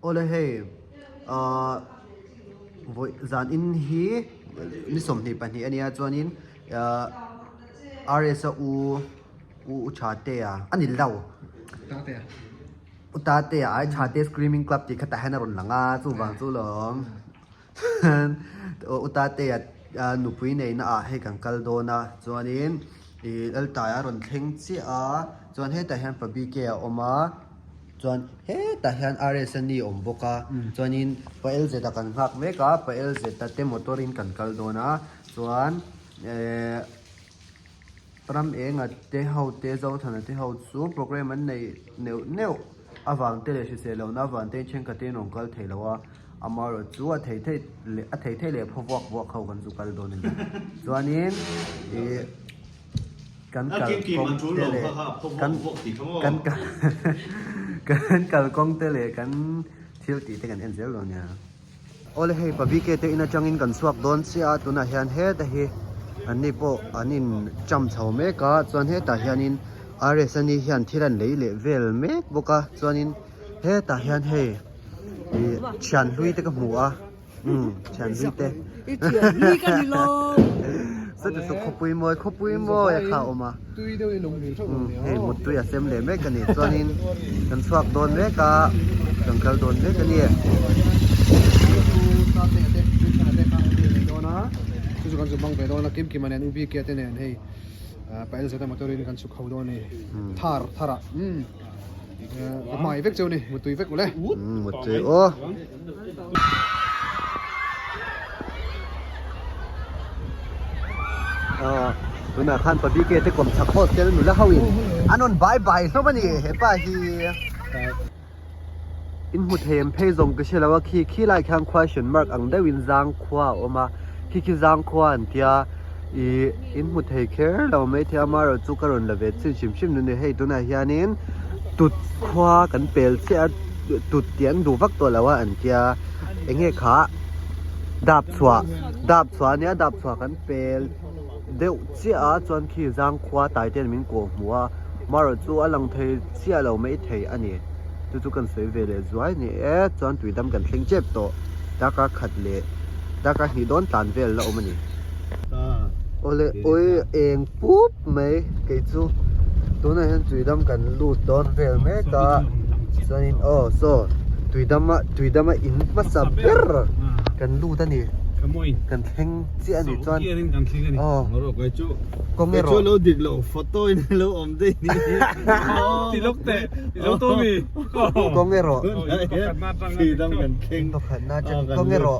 Awle hei ahh vawi zan in hi ni 22 ania chuanin ahh RS a u u tha te a a ni lo u ta te a ai tha te screaming club tih kha tah hian a rawn lang a chuvang chu lawm. U Tatea nupui neihna ah hei kan kal dawn a chuanin ih Laltai a rawn thleng chiah a chuan hetah hian pa BK a awm a chuan hetah hian RSNE a awm bawk a chuanin pa LZ a kan nghak mek a pa LZ a te motor in kan kal dawn a chuan ehh. Ram enga te ho te Zothana te ho chu programme an nei neuh neuh avang te leh hrisel lohna avang te in thenkhat te in rawn kal thei lo a, amaherawh chu a thei thei leh a thei thei leh phaw vuak vuak ho kan zu kal dawn a ni. Chuanin ih kan kal kawng te leh kan kan kal kan kal kawng te leh kan thil tih te kan en zel dawn nia. Awle hei Pabike te in atangin kan chhuak dawn chiah a tunah hian heta hi an ni pawh an in cham chho mek a chuan hetah hianin RSani hian thil an lei leh vel mek bawk a chuanin hetah hian hei ih thian hlui te ka hmu a umm thian hlui te sawti chu khawpui mawi khawpui mawi a kha a awm a. Hei muttui a sem leh mek a ni chuanin kan chhuak dawn mek a kan kal dawn mek a ni. Muttui aw. Tunah khan pa BK te kawm chak hostel nula ho in an rawn bai bai hlawm a ni hepa hi in hmu thei em phei zawng ka hre lo a khi khi lai khian question mark ang deuh in zang khua a awm a khi khi zang khua an tia ih in hmu thei kher lo maithei amaherawh chu ka rawn la ve chin hrim hrim nu ni hei tunah hianin tut khua kan pel chiah a. Tut tih an duh vak tawh lo a an tia eng nge kha dap chhuah dap chhuah ania dap chhuah kan pel deuh chiah a chuan khi zang khua tai ten min kawh hmuh a marawh chu a lang thei chiah lo mai thei a ni chu chu kan sawi ve leh zuai a ni e chuan tuidam kan thleng tep tawh darkar khat leh darkar hnih dawn tlan vel la awm a ni. Awle awi eng pup mai kei chu tunah hian tuidam kan lut dawn vel mek a chuanin aw saw tuidama tuidama in hmasa ber kan lut a ni kan thleng chiah a ni chuan aw kawng erawh kawng erawh pakhatna atang kawng erawh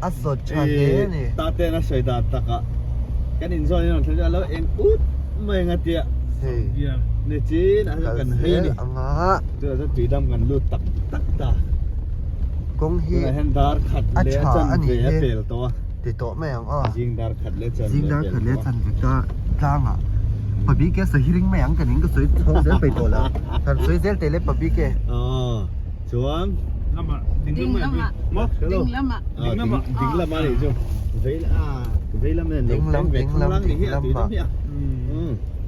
a sawt tha hle a ni. Taten a sawi dan takah kan inzawn in rawn thleng chu a lo eng ut mai ang a tia Hei ni chin a kan hei a ni anga chutah chuan tuidam kan lut tak tak ta kawng hi tunah hian dar khat leh a chanve a pel tawh a ti tawh mai ang aw zing dar khat leh chanve zing dar khat leh chanve ta tlangah pabike a sawi ring mai ang kan in ka sawi chhawng zel peih tawh lo kan sawi zel teh le pabike aw Chuan lama ding lama ding lama ding lama ding lama ni chu vei a vei lam nen ding lam ding lam ding lam hi a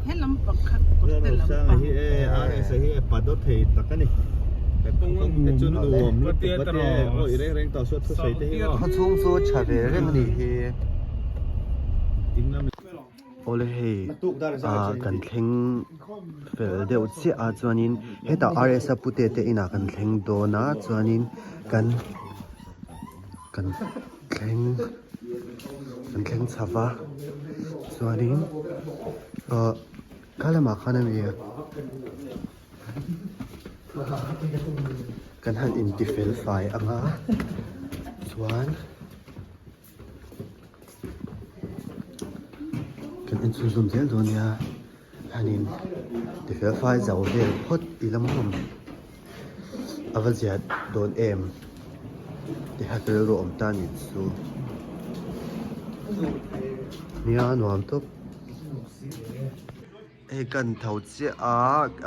he lam pakhat te lam pa hi e a re se hi pa do thei tak ani te chu nuam lutuk a te oi reng reng tawh saw thu sawi te hi khaw chhung chu tha ve reng ani hi ding lam Awle hei ah kan thleng fel deuh chiah a chuanin hetah RS a pute te inah kan thleng dawn a chuanin kan kan thleng kan thleng chho va chuanin ah kha lamah khan a ni kan han inti fel fai ang a chuan. Kan en chhunzawm zel dawn nia hianin ti fel fai zo vel phawt ila maw a va ziah dawn em ti kha ka rilru awm ta a nih chu nia nuam tawp. Hei kan tho chiah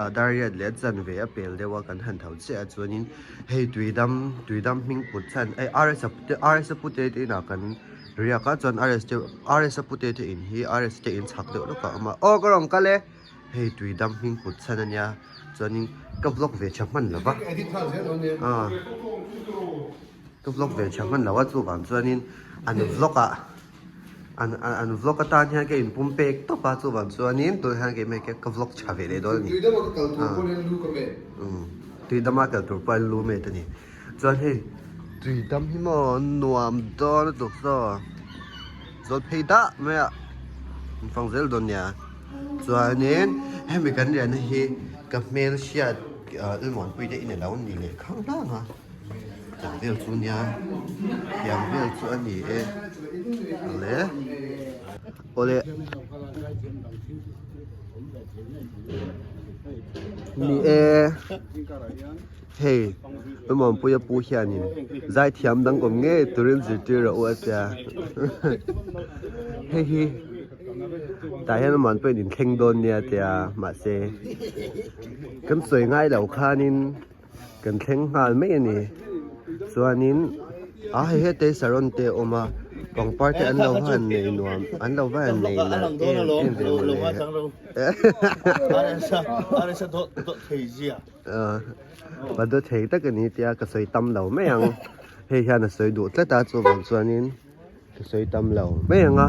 a dariat leh chanve a pel deuh a kan han tho chiah a chuanin hei tuidam tuidam hming put chhan hei RS RS a pute te inah kan riak a chuan RS te RS a pute te in hi RS te in chhak deuh lawkah a awm a aw ka rawn kal e hei tuidam hming put chhan a nia chuanin ka vlog ve tha hman lo va. Ka vlog ve tha hman lo a chuvang chuanin an vlog ah an an vlog atan hian ka inpum pek tawp a chuvang chuanin tunah hian keimah hi ka vlog tha ve leh dawn a ni. Tui dama ka kal tur pawh hian lu ka met. Umm tui dama kal tur pawh hian lu met a ni. Chuan hei tui dam hi maw nuam dawn lutuk saw zawl phei dah mai a an fang zel dawn nia. Chuanin hemi kan riahna hi ka hmel hriat Lmuanpui te in alo ni leh khang hlang a. Tiang vel chu nia tiang vel chu a ni e awle awle ni e hei Lalmuanpuia pu hianin zaithiam dang awm ngei turin zirtir rawh u a tia hei hi tah hian Lalmuanpuia'n inthleng dawn nia a tia mahse kan sawi ngai lo khanin. Kan thleng nghal mai a ni. Chuanin a hei hete saron te a awm a pangpar te an lo va han nei nuam an lo va han nei nalh em em ve mawle. Pa dawt thei tak a ni tia ka sawi tam lo mai ang. Hei hian a sawi duh tlat a chuvang chuanin. Ka sawi tam lo mai ang a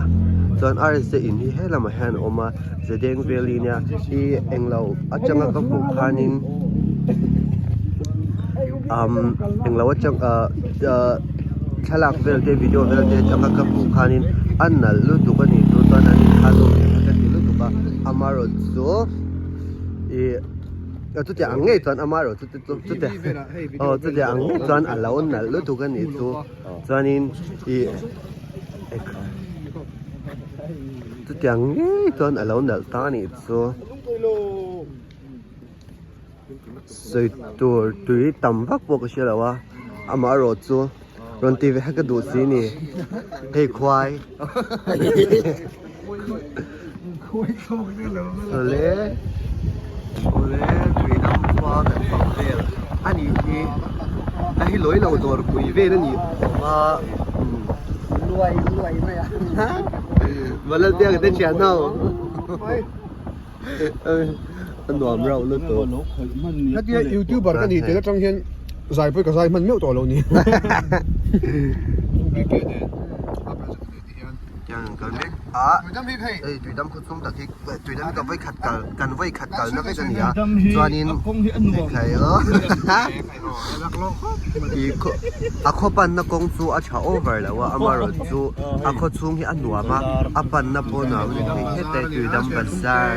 chuan RSA in hi he lamah hian a awm a Zedeng Valley nia hi englo atanga ka hmuh khanin umm englo atang ah ah thlalak vel te video vel te atanga ka hmuh khanin a nalh lutuk a ni chu chuan an inthla zawk leh ka ti lutuk a amaherawhchu ih chutiang ang ngei chuan amaherawhchu chu chu chutiang aw chutiang ang ngei chuan a lo nalh lutuk a nih chu. Chuanin ih chutiang ngei chuan a lo nalh ta a nih chu sawi tur tui tam vak pawh ka hre lo a amaherawh chu rawn ti ve kha ka duh si a ni hei khuai awle awle tui dam khua kan fang vel a nih hi a hi lawi lo dawr pui vel a nih awm a luai luai mai a Valaltea ka te thian ho a nuam rauh lutuk hetia youtuber ka ni tel atang hian zai pawh ka zai hman meuh tawh lo ni. Tiang an kal mek a hei tuidam khaw chung tak hi tuidam hi ka vawi khat kal kan vawi khat kalna vek a ni a chuanin ekhai aw ih khaw a khaw panna kawng chu a tha over lo a amaherawh chu a khaw chhung hi a nuam a a panna pawh a nuam a ni hei heta tuidam bazar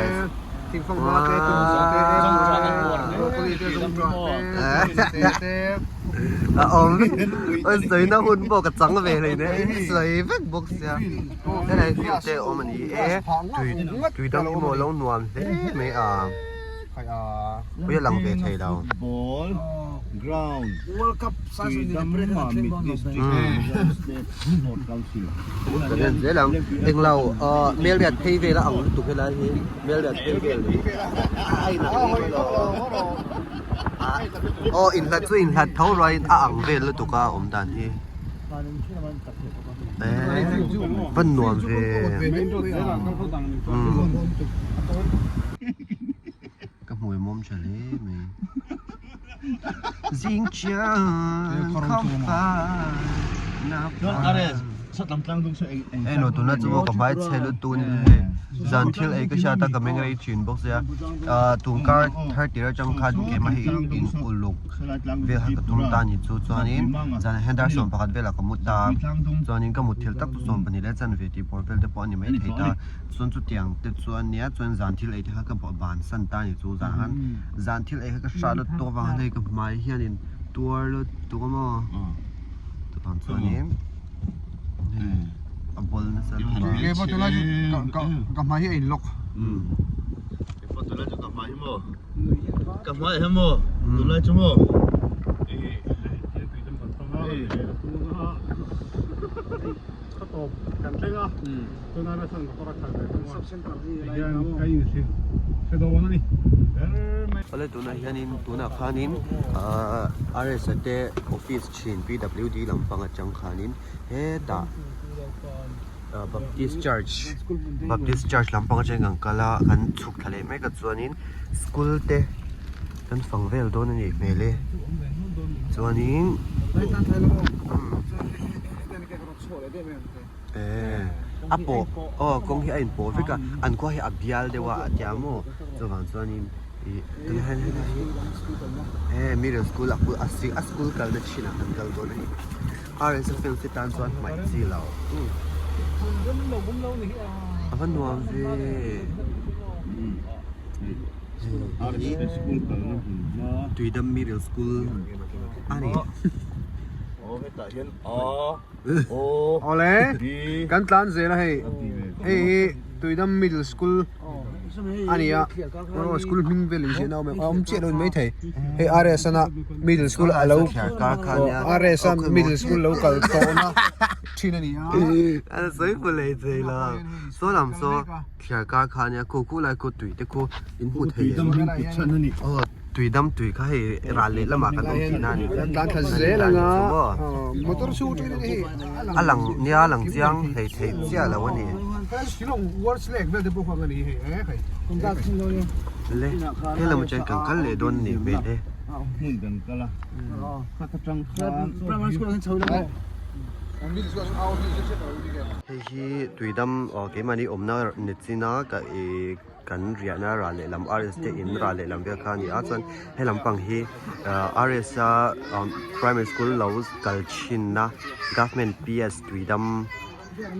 A awm awi sawi na hun pawh ka chang ve hlei nen in sawi vek bawk sia helai field te a awm a ni e tui tui dang hi maw a lo nuam hle mai a pui a lang ve thei lo. Kan en zel ang englo ah Melriat phei vel a ang lutuk helai hi Melriat phei vel a inang em alawm. Aw inhlat chu inhlat tho ruaiin a ang vel lutuk a awm dan hi eh van nuam ve umm ka hmui mawm tha hle mai zing chiang khawpa na Eno tuna chu maw ka hmai chhe lutuk a ni hei zan thil ei ka hriat a ka meng rei thin bawk sia ah tun kar thar tir atang khan keimah hi in uluk vel kha ka tum ta a ni chu chuanin zanah hian dar 11 velah ka mu ta chuanin ka mut thil tak chu 12 leh chanve tih bawr vel te pawh a ni mai thei ta chuan chutiang te chu a nia chuan zan thil ei te kha ka bansan ta a ni chu zan khan zan thil ei kha ka hrat lutuk avang hian hei ka hmai hianin tuar lutuk a maw. Chutah chuanin hei a ball nasa lutuk a. Ke pawh tunlai chu ka ka hmai hi a in lock. Ke pawh tunlai chu ka hmai hi maw ka hmai hi maw tunlai chu maw Ka tawp kan thleng a tunah na chhan motor a khalh ve thung a tihian ka inhrilh hre dawn a ni ber mai. Awle tunah hianin tunah khanin ahh RSA te office thin PWD lampang atang khanin hetah ahh Baptist Church Baptist Church lampang atangin kan kal a kan chhuk thla leh mek a chuanin school te kan fang vel dawn a nih hmel e. Chuanin a pawh aw kawng hi a inpawh vek a an khua hi a bial deuh a a tia maw chuvang chuanin ih tunah hian helai hi he middle school a a school kalna chinah kan kal dawn a ni RSA fans te tan chuan hmaih chi lo a va nuam ve. Tuidam Middle School a ni. Awle kan tlan zel a hei hei hi Tuidam Middle School a ni a aw school hming vel in ziahna a awm em a awm chiah lo in maithei hei RS ana Middle School a lo RS a Middle School lo kal tawhna thin a ni a. A sawi fu lei thei lo saw lam saw. Thliar kar kha ania khu khu lai khu tui te khu in hmu thei em aw tui dam tui kha hei ral leh lamah kan awm tihna a ni tlan thla zel anga motor chhung atangin a ni hei a lang nia a lang chiang hlei thei chiah lo a ni le he lam atangin kan kal leh dawn a nih hmel e. Hei hi tuidam aw keimahni awmna ni chin a ka ih kan riahna ral lehlam RS te in ral lehlam vel kha a ni a chuan he lampang hi ahh RS a primary school lo kal thinna government PS tuidam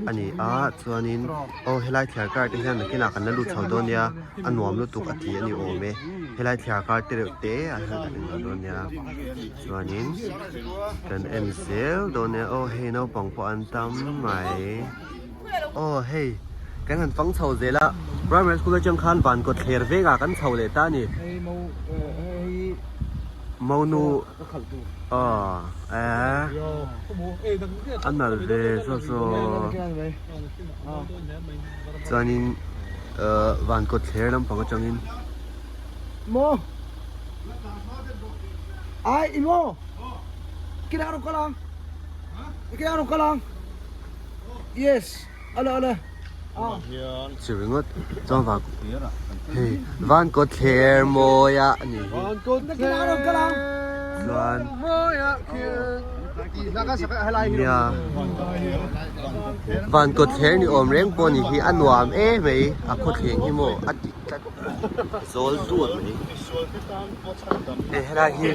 a ni a chuanin aw helai thliar kar te hian nakinah kan la lut chho dawn nia a nuam lutuk a ti a ni awm e helai thliar kar te reuh te ah hian kan en dawn nia. Chuanin kan en zel dawn e aw hei naupang pawh an tam mai aw hei kan han fang chho zel a primary school atang khan van kawt thler vengah kan chho leh ta a ni monu aw eh a nalh ve saw saw chuanin ah van kawt thler lampang atangin. Maw? Ai, i maw? Kila rawn kal ang. Kila rawn kal ang. Yes, ala ala. Ah. Chi ringawt chuan van hei van kawt thler mawi a ani hi. Van kawt thler chuan nia van kawt thler ni awm reng pawh ni hi a nuam em mai a khawthleng hi maw a dik tlat. Zawl dut mai hei helai hi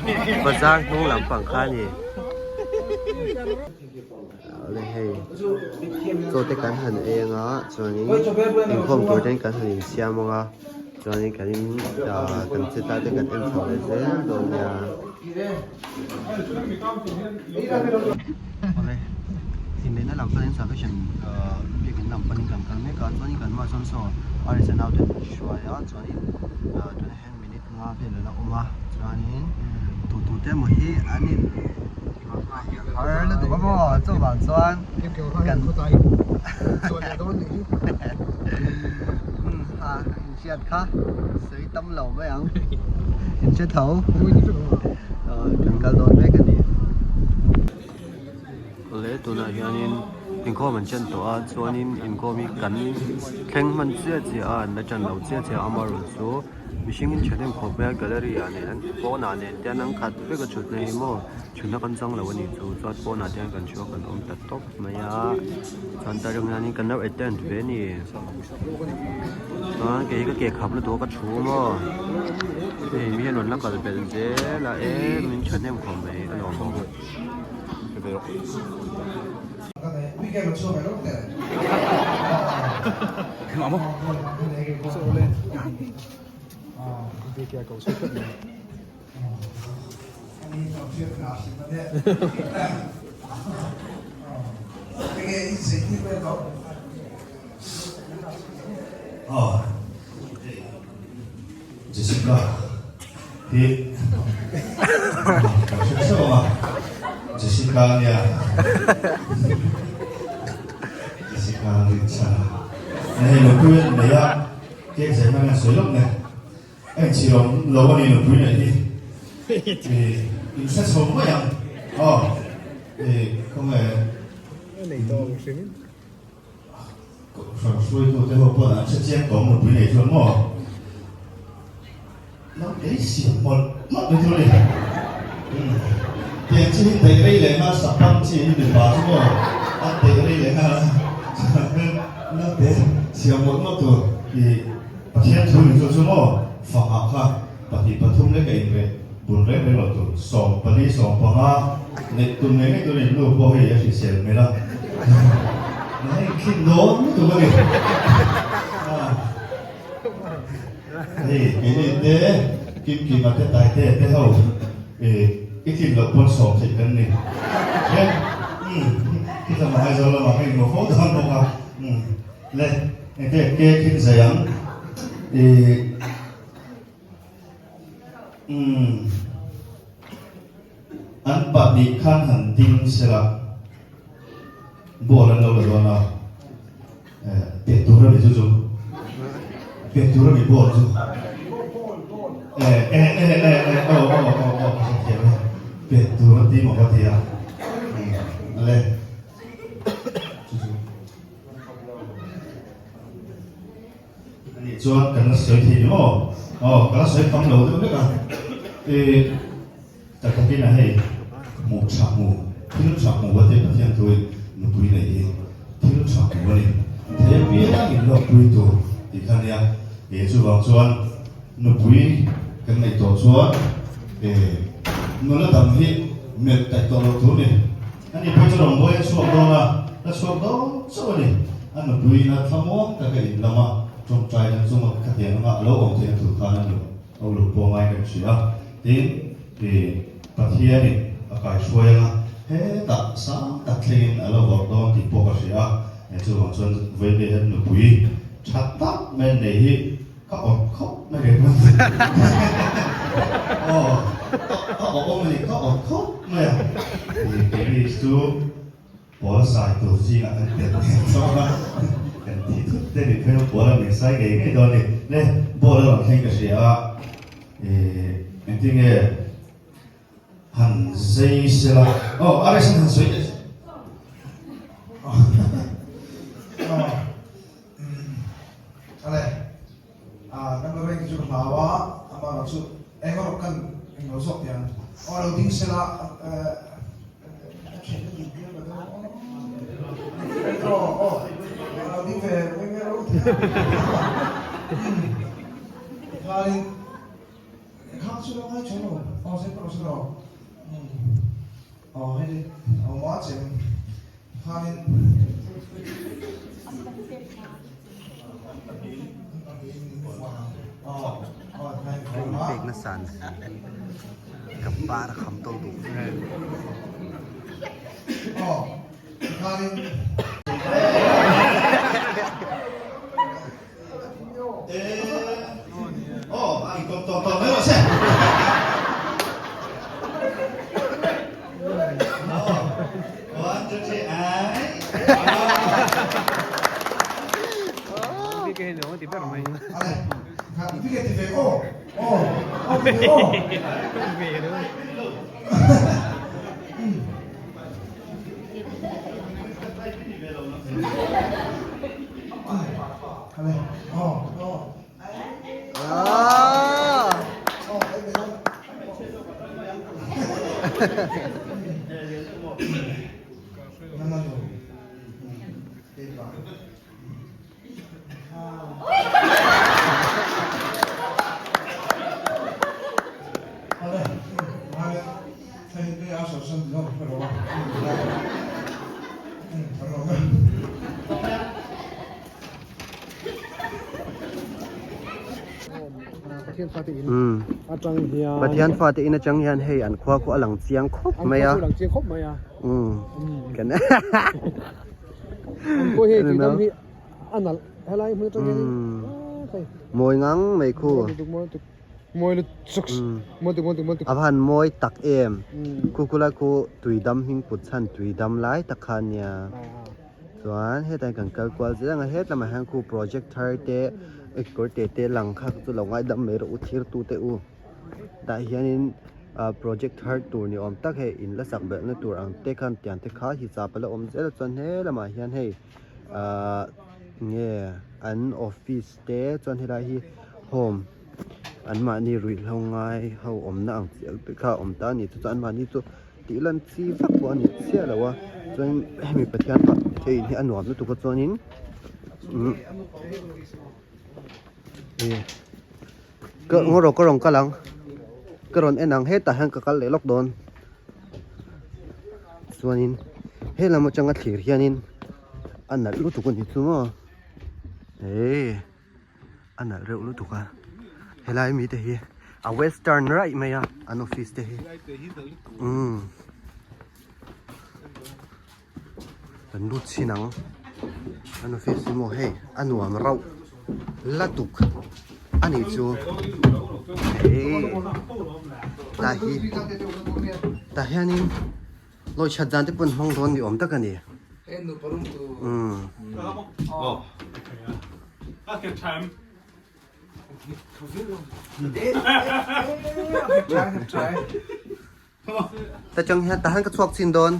bazar hnung lampang kha a ni awle hei chaw te kan han ei anga chuanin inkhawm tur ten kan han insiam anga chuanin kan in ah kan che ta te kan en chho leh zel dawn nia awle inneihna lam panin salvation ah biakin lam panin kan kal mek a chuanin kan hmaah sawn saw RSA naute an hruai a chuanin ah tunah hian minute nga vel a la awm a chuanin tu tu te emaw hi an in har lutuk a maw chuvang chuan kan inhriat kha sawi tam lo mai ang inhre tho kan kal dawn mek a ni. Awle tunah hianin inkhawm an chen tawh a chuanin inkhawm hi kan thleng hman chiah chiah a an la ṭan lo chiah chiah a amaherawhchu mihring in ṭhahnem khawp mai a gallery ah nen an pawnah nen te hian an khat vek a ṭhutna hi maw ṭhutna kan chang lo a nih chu chuan pawnah te hian kan ṭhu a kan awm ta tawp mai a chuan tar reng hianin kan lo attend ve a ni chuan kei hi ka ke khap lutuk a ka ṭhu maw hei mi hian rawn la kal belh zel a e min ṭhahnem khawp mai a lawmawm. Jessica hi ka hre theuh a, Jessica nia Jessica Richard a hei nupui a nei a, cake zai hmang a sawi lawk ne, a inchhir awm lo a ni nupui neih hi, in hre chho mai ang aw, khawnge. Kohhran hruaitute ho pawn an hre chiang tawh nupui nei chuan maw? Lo ei siam mawlh mawlh mai tur a ni. Tiang chi hi daih rei leh nghal sapang chi hi mipa chu maw an daih rei leh nghal a chuan naute siam mawlh mawlh tur i Pathian thu ni chu chu maw fangah kha pahnih pathum lek a inreh bun reng reng lo tur 14 15 neih tum ngei ngei turin nu pawh hei a hrisel hmel a na hei khin dawn lutuk a ni. Hei keini te Kimkima te Taite te ho i tlin loh pawn sawm theih kan ni. Hian khi lamah Aizawl lamah ka inhmu fo dawn bawk a. Le engte cake hi zai ang i an pahnih khan han ding sela ball an lo la dawn a. Pet tur a ni chu chu. Pet tur a ni ball chu. Eh eh eh eh eh oh oh oh oh ka hrethiam e. Pet tur a ti maw ka ti a. Ale. Chu chu. Ani chuan kan la sawi thei ni maw? Oh ka la sawi tam lo deuh vek a. Eh Tak takin a hei hmuh tha hmu, thil tha hmu a tia Pathian thuin nupui neih hi thil tha hmu a ni. Thei apiang in lawkpui tur tih kha nia. E chuvang chuan nupui kan neih tawh chuan e nula dang hi melh taih tawh loh tur ni. Ani pawh chu rawngbawih a chhuak dawn a, la chhuak dawn chauh a ni. A nupui in a thlamuang taka in lama tawngtai na chunga khatiang anga a lo awm theihna tur khan a nu. Ho lo pawh ngai kan hria a, tin i Pathianin a kaihruai anga hetah sang tak thlengin a lo vawrh dawn tih pawh ka hria a, chuvang chuan vawiin hian nupui tha tak mai an nei hi ka awt khawp mai reng a, aw ka awm a ni ka awt khawp mai a, keini chu. Pawl sai tur zingah kan tel thei zawk a, kan thi thut te ni phei pawl a min sai ngei ngei dawn a ni. Le, ball a rawn thleng ka hria a, ih engtin nge han zai sela, aw RSN han sawi teh. Ale, kan lo reng chu ka hlau a, amaherawh chu eng erawh kan englo zawk teh ang. Aw lo ding sela, Pekna san si hi. Ka par a kham tawh duh. Pathian fate in atang hian hei an khua khu a lang chiang khawp mai a. Mawi ngang mai khu. A va han mawi tak em. Khu khu lai khu tuidam hming put chhan tuidam lai tak kha ania. Chuan hetah hian kan kal kual zel ang a het lamah hian khu project thar te kawr te te lang kha chu lo ngaidam mai rawh u thlir tu te u. Tah hianin ah project thar tur ni awm tak hei in la sak belh na tur ang te khan tiang te kha hi chap a la awm zel a chuan he lamah hian hei ah nge an office te chuan helai hi home an mahni ruihhlo ngai ho awmna ang chiah te kha a awm ta a ni chu chuan an mahni chu. tih lan chi vak pawh a ni chiah lo a chuanin hemi pathian pah te in hi a nuam lutuk a chuanin umm ih ka ngaw rawh ka rawn kal ang ka rawn en ang hetah hian ka kal leh lawk dawn chuanin he lam atanga thlir hianin a nalh lutuk a ni chu maw eee. A nalh reuh lutuk a helai mite hi a western raih mai a an office te hi umm kan lut chhin ang an office hi maw hei a nuam rauh latuk a nih chu eee tah hi tah hianin Lawi that dan te pawn hmang dawn ni awm tak a ni. Umm. Ta chang hian tahan ka chhuak chin dawn.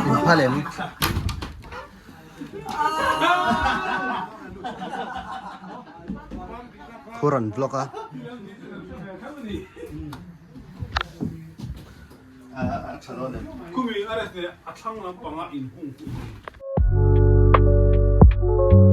In phal em? Thu rawn vlog a. Khumi a rest leh a thlang lampanga inhung chu a ni.